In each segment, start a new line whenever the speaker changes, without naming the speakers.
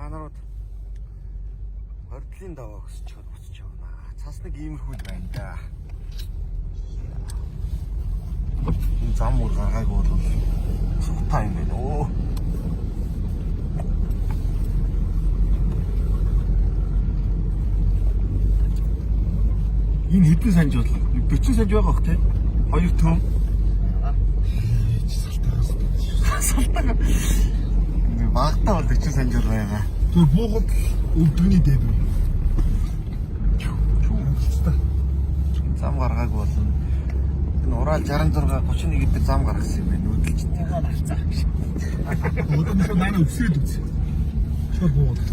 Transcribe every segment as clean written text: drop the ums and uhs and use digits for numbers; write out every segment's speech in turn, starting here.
Манарууд хордлын даваа өсч чад буцаж явна. Цас нэг иймэрхүү л байна да. Энэ зам үр гаргаагүй бол сухтаа юм байна. Өө. Энэ хэдэн санж бол 40 санж байгаа бох те. Хоёр төм. Салтаа. Багтаа бол 40 санж бол байгаа.
Тэр буухад өвдөгний дээд үү.
Зам гаргаагүй болно. Энэ Урал 66 31 дээр зам гаргасан юм байна. Нүүдэлч тийм.
Одоо нэг манай өвсрээд үз. Шууд буугаад.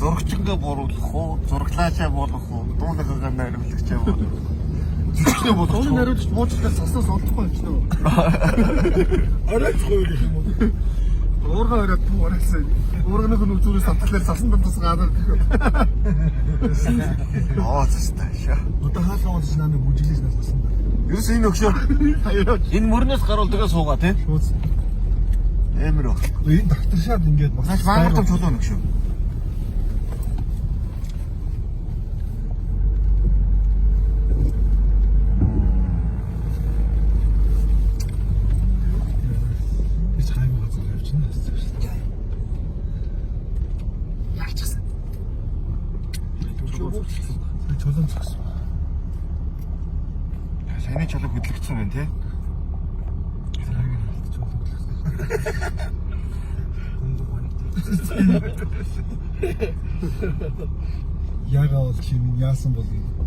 Зурагчингаа буруулах уу, зураглаачаа буулгах уу, дуулагаагаа найруулагчаа буулгах уу. Зүгчнээ буулгах
Дууны
уу.
найруулагч буучлахаар саснаас олдохгүй юм чинь үү? Оройцгүй гэх юм уу? Уурга оройд буу оройсон. Уурганых нь үзүүрээс татхлаар сасан дундаас гадаад.
Аа цастай шаа.
Одоо хаалга онц наа нэг бүжиглэж нас сасан.
Ерөөс энэ өгшөө. Энэ мөрнөөс гаруул тэгээ суугаа тий.
Шууд.
Эмэр баг.
Энэ докторшаад ингээд бас
Нааш мангар том чулуу өгшөө.
Би хайг газар явчихна.
Яарчихсан.
Чулуун зогсон.
Саяны чулуу хөдлөгдсөн байна тий.
Хайг нь чулуун хөдлөсөн. Ягаа бол чи минь яасан бол юм.